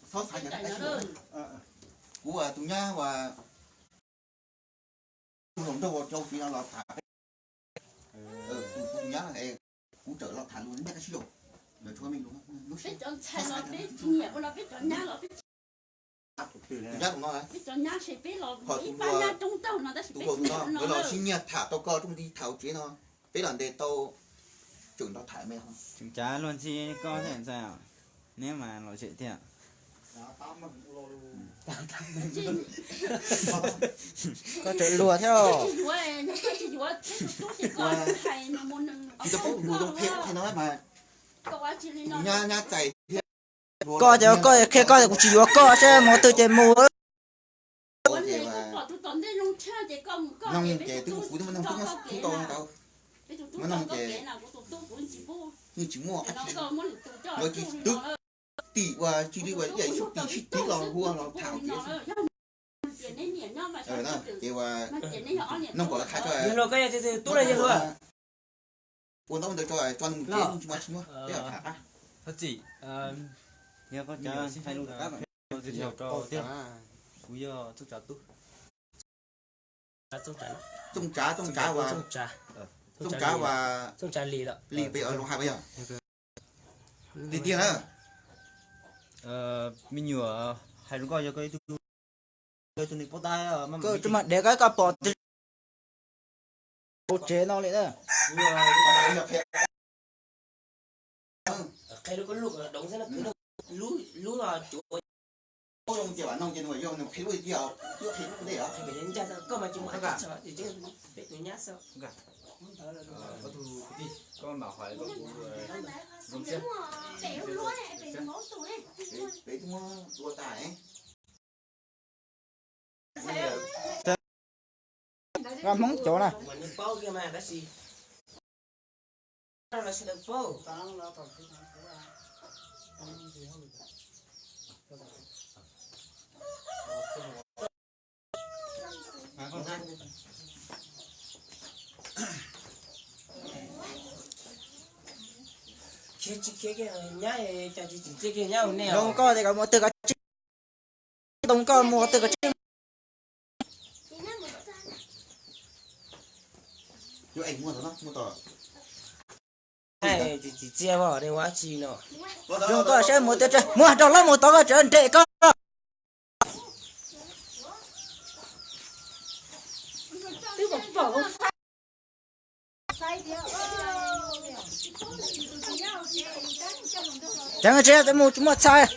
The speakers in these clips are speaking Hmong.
Txhob xav cov dab tsi. Kuv tus nyab uas tus hluas nraug ua rau tsev no los tham peb. Tus nyab, kuv txawm los tham lus nej tab sis yog lawv tshuav me lus, lub siab. Tus nyab tus no, tus hluas tus no lawv los sib nyiag tham tau koj rooj nti tham tsev no, peb los ntes tau, tseem nrog tham me. Tseem cav luag ntxhi koj thiab ntxhais, neb mas lom zem thiab. Koj tseem luag thiab. Tsis tau paub lus zoo phem no mas, nyab nyab txais thiab. Koj ces koj qhia koj, kuv tsis yuav koj, saib mus twg ces mus. Noog ces twb kuv twb muab noog, twb muab tau tau, muab noog ces yeej tsis muaj, lawv tsis twb tim ua tsis li ua ib yam xub tim sib tiv los hu los tham tias, ces ua noog kom lawv qhia tso. Yog luag koj yog tus tub los yog luag. Ua ntaub ntawd tso, tso nws mus tsev, tsis muaj tsis muaj, peb tham qab. Thov txim, yog koj cov hais lus rov qab mas. Kuv yog Txooj Tsav tub. Txooj Tsav, Txooj Tsav, Txooj Tsav, Txooj Tsav uas Lis peb os, lus hais puas yog? Tiag tiag na. Me nyuam hais rau koj, yog koj ib tug, koj ib tug neeg paub tab, koj tsis mag dev, koj koj pom hauv tsev no li na. Qhia lub koj lub, lub no cuav. Lub no ces vam no ces nws yog nws qhia lub tiag, twb qhia lub dej os. Koj mas tsis muaj, peb tus nyab xwb. Koj mam hais koj kuv zoo siab. Peb twb muab tua tas. Hmoob cov na. Khiav tsis khiav kiag nyab, cas tsis tsim txiaj kiag nyab hauv nej. Zoo koj tias kom mus twg kav tsij, zoo koj mus twg kav tsij. Tsis tsim txiaj os, nej ua dab tsi no? Zoo koj saib mus twg, mus rau lawv mus tod koj tseem nres koj. Ceev tsis mus tsis muaj txhais.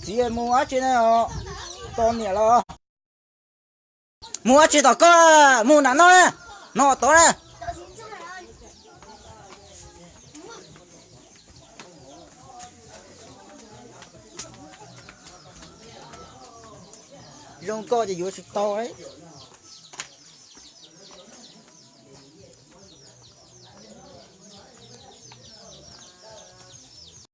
Txiv mus dab tsi na, tos niam los. Mus dab tsi tom koj, mus nram no, no tod na. Zoo koj ces yuav tsis tau li.